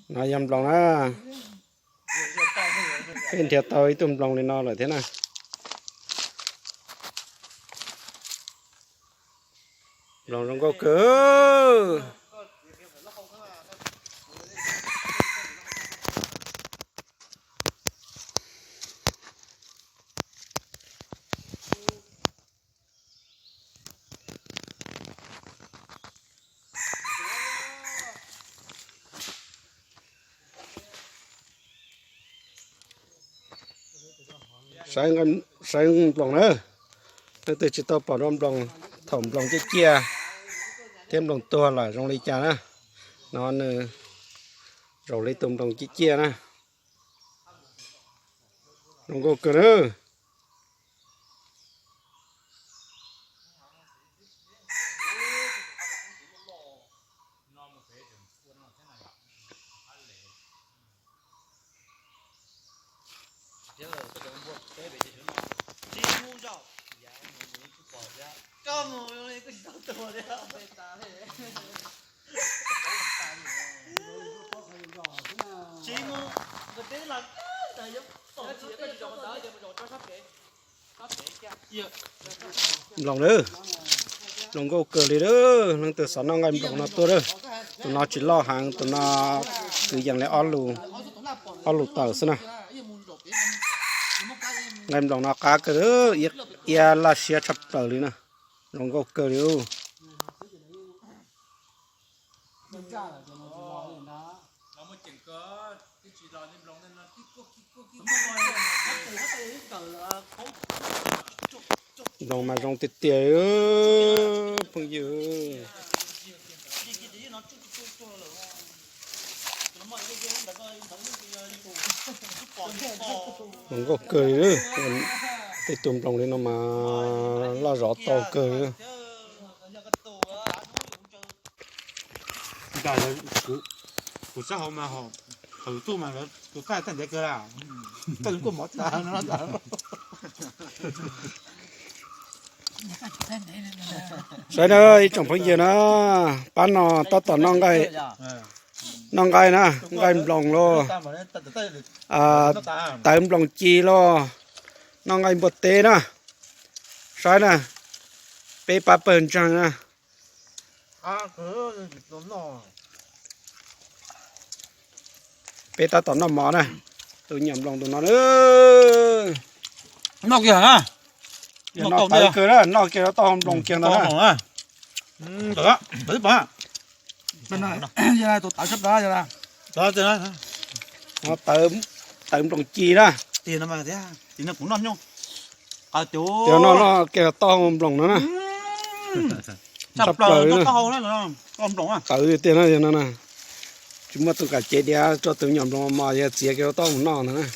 No yog nploos na. Peb nrhiav tau ib tug nploos li no lawm thiab na. Nploos zoo nkauj kawg. Saib nploos na. Leej twg tsis tau pom dua nploos, thaum nploos ciaj ciaj thiab nploos tuag lawm zoo li cas na. No nws zaum li tus nploos ciaj ciaj na. Zoo nkauj kawg na. Nploos na, nploos nkauj kawg li a. Leej twg xav noj nqaij nploos no tuaj a. Tus no tsis loj heev, tus no kwv yees li ob lus tawm xwb na. Nqaij nploos no qab kawg, iab laj siab tshaj plaws li na. Nploos nkauj kawg li. Nploos mas zoo tiag tiag phooj ywg. Nploos nkauj kawg li. Tej tus nploos li no mas loj zov tau kawg li. Kuv sab hauv mas, hauv tus tub mas tus qaij tag ntev kawg la. Saib na ib tsoom phooj ywg na, pab no tab tom noj nqaij na, nqaij nploos los, tawv nploos ci los, noj nqaij npua teb na. Saib na, peb pab pawg ntseeg na. Peb tab tom noj mov na, tus nyuam nploos tus no na. Noj kiag na. Noj tawv kawg na, noj kiag rau tau nploos kiag ntawd na. Tus tawv sab plaws, tawv nploos ci na. Tias no noj kiag rau tau nploos no na. Tshaj plaws li na. Tawv tiag na, no na. Tsis muaj tus kam cev diav rau tus nyuam nploos mos, yog txiav kiag rau tau mus noj ntag na.